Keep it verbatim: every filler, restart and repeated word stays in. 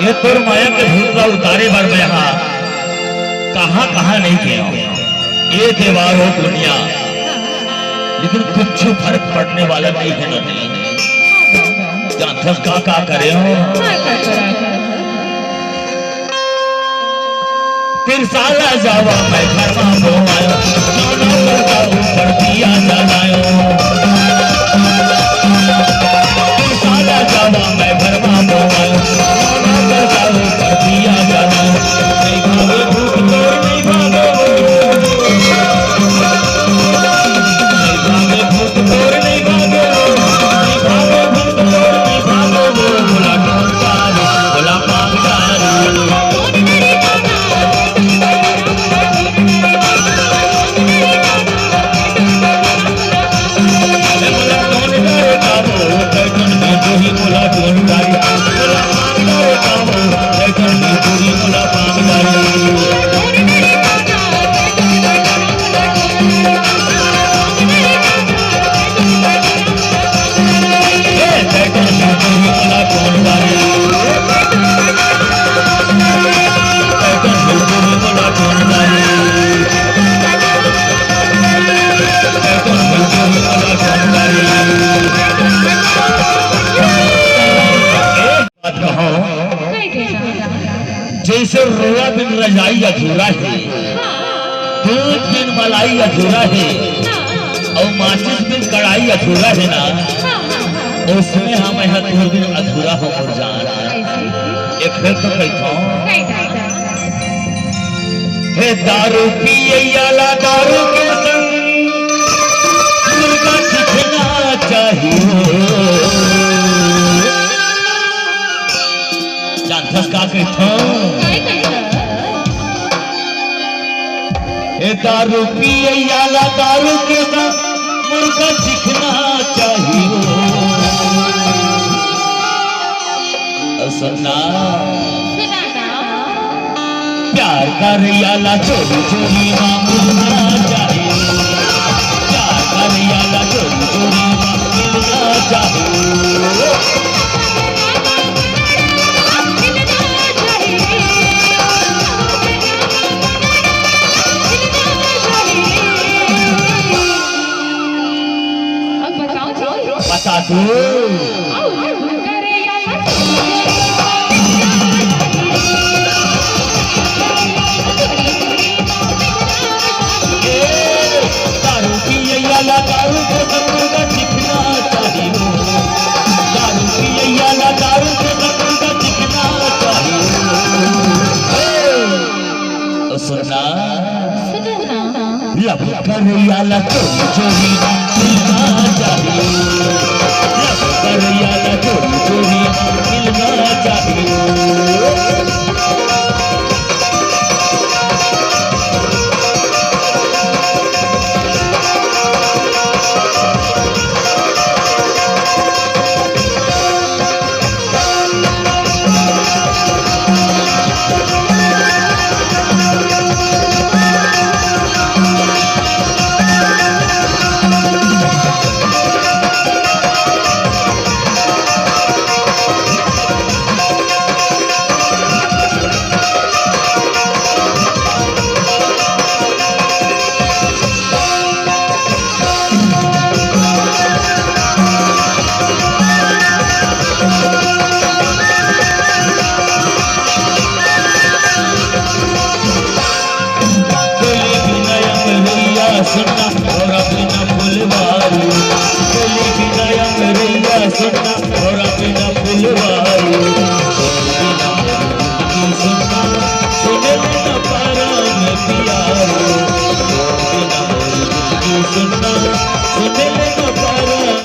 ये तोर माया के भूत ला उतारे बर मैं हा कहाँ कहाँ नहीं गया। ये देवार हो दुनिया, लेकिन कुछ फर्क पड़ने वाला नहीं है ना। जानथस का का करे हो? तिरसाला जावा मैं घर मा बोआयो, नौना करता ऊपर दिया जलायो। तिरसाला जावा मैं घर मा बोआयो, नौना करता ऊपर दिया जलायो। नहीं भागे भूत तोर, नहीं भागे वो। नहीं भागे भूत तोर, नहीं भागे वो। नहीं भागे भूत तोर, नहीं भागे वो। भोला कौन पावे, भोला पावे। बात कहो, जैसे रोआ बिन रजाई अधूरा है, दूध बिन मलाई अधूरा है, और माचिस बिन कढ़ाई अधूरा है ना, उसमें हम यहाँ दूर बिन अधूरा हो मोर जान। एक फिर तो कहता हूँ, हे दारू पिए आला दारू के संग मुर्गा चिखना चाहिए। जानथस का कहथों? ए दारू पिए आला दारू के संग मुर्गा चिखना चाहिए। अउ सुनना, प्यार करे आला चोरी चोरी मा मिलना चाही। प्यार करे आला चोरी चोरी मा मिलना चाही। अब बताओ जी। बता दो। दारू पिए आला दारू के संग मुर्गा चिखना चाहिए। दारू पिए आला दारू के संग मुर्गा चिखना चाहिए। ओ सुनना, लव करे आला चोरी चोरी मिलना